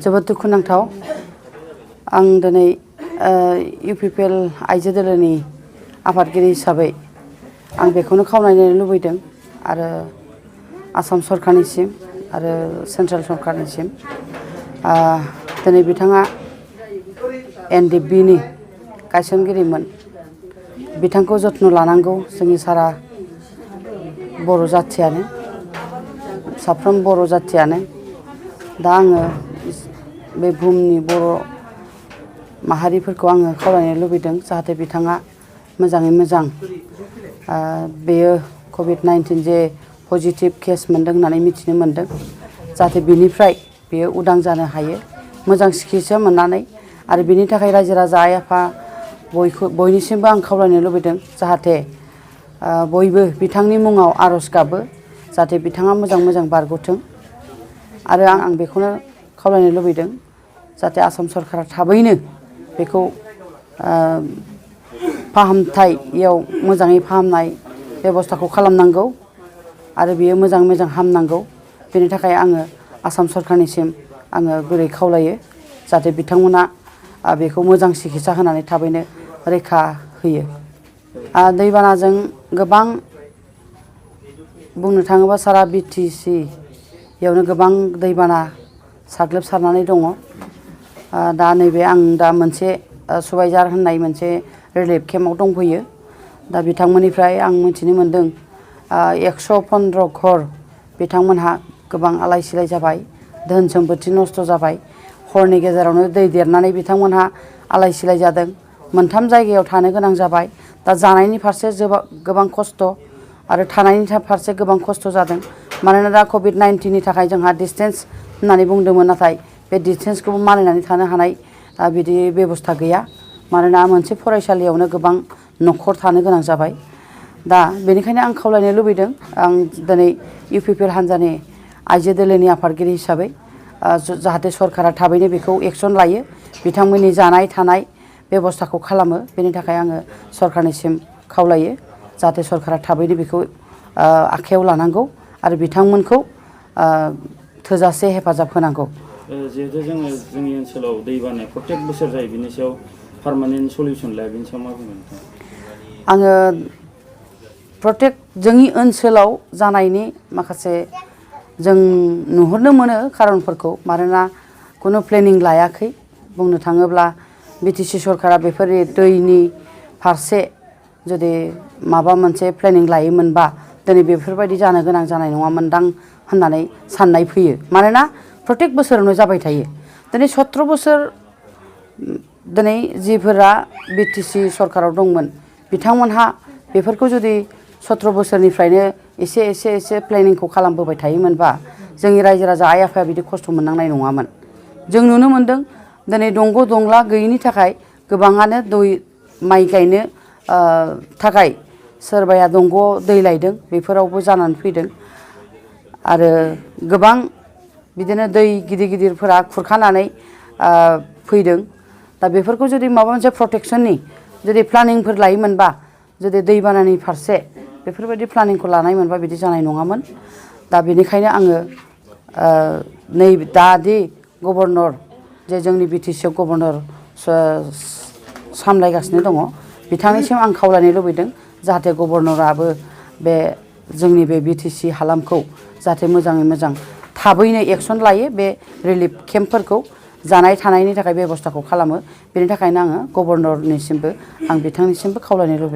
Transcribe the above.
जोबोद दुखुनांथाव आं दिनै इउपिपिएल आइजो दोलोनि आफादगिरि हिसाबै आं बेखौनो खावलायनो लुबैदों आरो आसाम सरकारनिसिम आरो सेन्ट्रेल सरकारनिसिम दिनै बिथाङा एनडिएफबिनि गायसनगिरिमोन बिथांखौ जत्न लानांगौ जोंनि सारा बर' जाथियानो साफ्रोम बर' जाथियानो दा आङो बे बुहुमनि बर' माहारिफोरखौ आङो खावलायनो लुबैदों जाहाथे बिथाङा मोजाङै मोजां बेयो कभिड-19 जे पजिटिभ केस मोनदों होननानै मिथिनो मोनदों जाहाथे बिनिफ्राय बेयो उदां जानो हायो मोजां सिकित्सा मोननानै आरो बिनि थाखाय रायजो राजा आइ आफा बयनिसिमबो आं खावलायनो लुबैदों जाहाथे बयबो बिथांनि मुङाव आर'ज गाबो जाहाथे बिथाङा मोजां बारग'थों आरो आं बेखौनो खावलायनो लुबैदों जाहाथे आसाम सरकारा थाबैनो बेखौ फाहामथायाव मोजाङै फाहामनाय बेबस्थाखौ खालामनांगौ आरो बियो मोजां हामनांगौ बेनि थाखाय आङो आसाम सरकारनिसिम आङो गुरै खावलायो जाहाथे बिथांमोना बेखौ मोजां सिकित्सा होनानै थाबैनो रैखा होयो दैबानाजों गोबां बुंनो थाङोबा सारा बिटिसियावनो गोबां दैबाना साग्लोबसारनानै दङ दा नैबे आं दा मोनसे सुबाइजार होननाय मोनसे रिलिफ केम्पआव दंफैयो दा बिथांमोननिफ्राय आं मिथिनो मोनदों 115 घर बिथांमोनहा गोबां आलाय सिलाय जाबाय धोन सम्पति नस्थ' जाबाय हरनि गेजेरावनो दै देरनानै बिथांमोनहा आलाय सिलाय जादों मोनथाम जायगायाव थानो गोनां जाबाय दा जानायनि फारसे गोबां खस्थ' आरो थानायनि फारसे गोबां खस्थ' जादों मानोना दा कभिड-19नि थाखाय जोंहा डिसटेन्स होननानै बुंदोंमोन नाथाय बे डिसटेन्सखौबो मानिनानै थानो हानाय बिदि बेबस्था गैया मानोना मोनसे फरायसालियावनो गोबां न'खर थानो गोनां जाबाय दा बेनिखायनो आं खावलायनो लुबैदों आं दिनै इउपिपिएल हान्जानि आइजो दोलोनि आफादगिरि हिसाबै जाहाथे सरकारा थाबैनो बेखौ एक्सन लायो बिथांमोननि जानाय थानाय बेबस्थाखौ खालामो बेनि थाखाय आङो सरकारनिसिम खावलायो जाहाथे सरकारा थाबैनो बेखौ आखायाव लानांगौ आरो बिथांमोनखौ थोजासे हेफाजाब होनांगौ जिहेतु जोंनि ओनसोलाव दैबानाया प्रत्येक बोसोर जायो बिनि सायाव पार्मानेन्ट सलिउसन लाया बिनि सायाव मा बुंगोन आङो प्रत्येक जोंनि ओनसोलाव जानायनि माखासे जों नुहुरनो मोनो खारनफोरखौ मानोना खुनु प्लेनिं लायाखै बुंनो थाङोब्ला बिटिसि सरकारा बेफोर दैनि फारसे जुदि माबा मोनसे प्लेनिं लायोमोनबा दिनै बेफोरबायदि जानो गोनां जानाय नङामोनदां होननानै साननाय फैयो मानोना प्रत्येक बोसोरावनो जाबाय थायो दिनै 17 बोसोर दिनै जिफोरा बिटिसि सरकाराव दंमोन बिथांमोनहा बेफोरखौ जुदि 17 बोसोरनिफ्रायनो एसे प्लेनिंखौ खालामबोबाय थायोमोनबा जोंनि रायजो राजा आइ आफाया बिदि खस्थ' मोननांनाय नङामोन जों नुनो मोनदों दिनै दंग' दंला गैयिनि थाखाय गोबाङानो माइ गायनो थाखाय सोरबाया दंग' दै लायदों बेफोरावबो जानानै फैदों आरो गोबां बिदिनो दै गिदिरफोरा खुरखानानै फैदों दा बेफोरखौ जुदि माबा मोनसे प्रटेक्शननि जुदि प्लानिंफोर लायोमोनबा जुदि दैबानानि फारसे बेफोरबायदि प्लानिंखौ लानाय मोनबा बिदि जानाय नङामोन दा बेनिखायनो आङो नै दादि गभर्नर जे जोंनि बिटिसिआव गभर्नर सामलायगासिनो दङ बिथांनिसिम आं खावलायनो लुबैदों जाहाथे गभर्नराबो बे जोंनि बे बिटिसि हालामखौ जाहाथे मोजाङै मोजां थाबैनो एक्सन लायो बे रिलिफ केम्पफोरखौ जानाय थानायनि थाखाय बेबस्थाखौ खालामो बेनि थाखायनो आङो गभर्नरनिसिमबो आं बिथांनिसिमबो खावलायनो लुबैयो